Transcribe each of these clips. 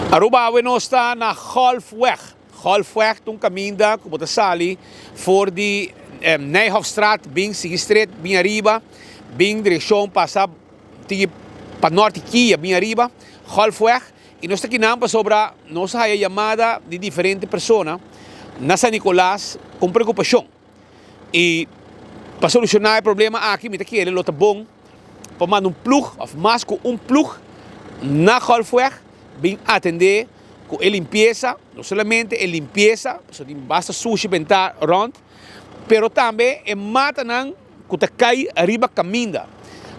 Aruba awe nos ta na Golfweg. Golfweg ta un kaminda ku bo ta sali for di Nijhofstraat bin sigui stret bin ariba bin direkshon pasa tigi pa norte Kia bin ariba Golfweg y nos ta kinan pasobra nos a haya yamada di diferente persona na San Nicolas con preocupacion y pa soluciona e problema aki mi ta kere lo ta bon pa manda un ploeg of mas cu un ploeg na Golfweg bin atende cu e limpieza, no solamente e limpieza pasobra tin basta sushi benta rond pero tambe e matanan ku ta kai riba kaminda.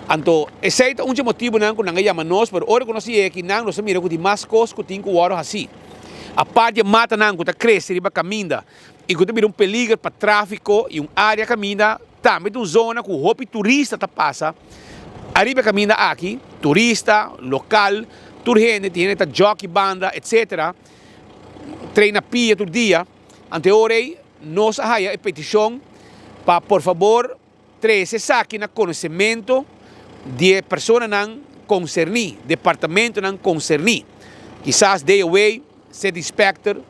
Anto, esei ta un dje motibunan ku nan a yama nos, pero ora ku nos yega akinan nos a mira ku tin mas kos ku tin ku wòrdu hasí. Apart di e matanan ku ta krese riba kaminda i ku ta bira un peliger pa tráfiko i un área kaminda, tambe ta un zona ku hopi turista ta pasa ariba e kaminda aki, turista, lokal, tur hende, tin hende ta jòki banda, etsetera, train na pia tur dia. Anto e ora ei nos a haya e petishon pa por fabor trese esaki na konosementu di e personanan konserní, departamentonan konserní, kisas DOW, City Inspector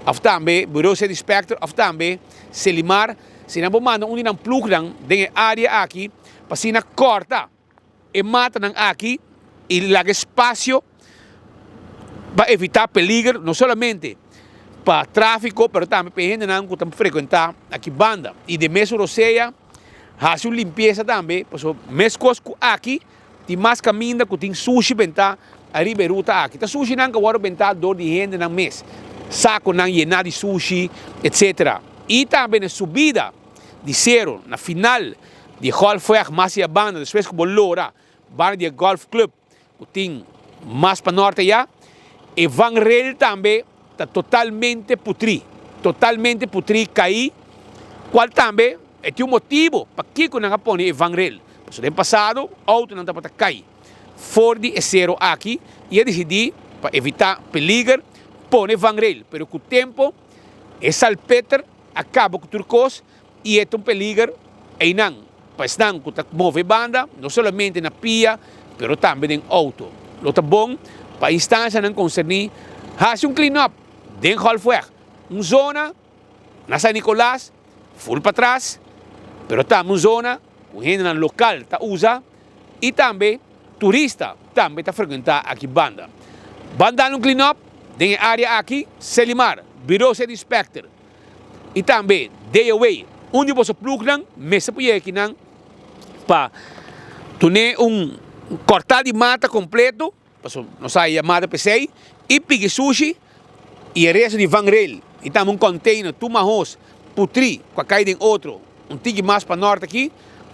òf tambe Bureau City Inspector òf tambe Selimar, si nan por manda un di nan plugnan den e área aki pa asina kòrta e matanan aki i laga espasio pa evitá peliger no solamente pa tráfiko pero tambe pa e hendenan ku ta frekuentá aki banda. I den mesun rosea hasi un limpiesa tambe pasobra meskos ku aki tin mas kaminda ku tin sushi bentá ariba e ruta aki. Ta sushinan ku a wòrdu bentá dor di hendenan mes, sakonan yená di sushi etsetera. I tambe na e subida di sero na final di e golfweg mas y abanda despues cu bo lora banda di e golf club cu tin mas pa norte aya e vangrail tambe ta totalmente putri totalmente putri cai cual tambe e tin un motibo pakico nan a pone e vangrail pasobra den pasado autonan tabata cai for di e sero aki y a dicidi pa evita peliger pone vangrail pero cu tempo e salpeter a kaba ku tur kos i e ta un peliger einan pa esnan ku ta move banda, no solamente na pia pero tambe den outo. Lo ta bon pa instansianan konserní hasi un clean up den Golfweg, un zona na San Nicolas ful patras pero tambe un zona ku hendenan lokal ta usa i tambe turista tambe ta frekuentá aki banda. Ban dal un clean up den e área aki, Selimar, Bureau City Inspector i tambe DOW, un di boso plugnan mester por yega akinan pa tune un kòrtá di mata kompleto, pasobra nos a haya mata p'esei, i piki sushi i e resto di vangrail i tambe un container tur mahos putrí ku a kai den otro un tiki mas pa nort aki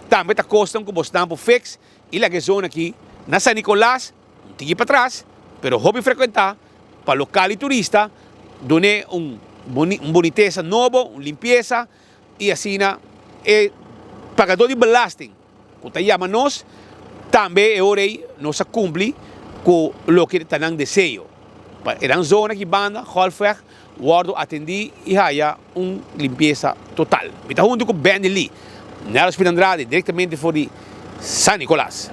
tambe ta kosnan ku bosnan por fix i laga e zona aki na San Nicolas un tiki patras pero hopi frekuentá pa lokal i turista dun'é un un bunitesa nobo un limpiesa i asina e pagadó di belasting ku ta yama nos tambe e ora ei nos a kumpli ku loke ta nan deseo pa e nan zona aki banda Golfweg wòrdu atendí i haya un limpiesa total. Mi ta huntu ku Bendy Lee, Nelson Andrade direktamente for di San Nicolas.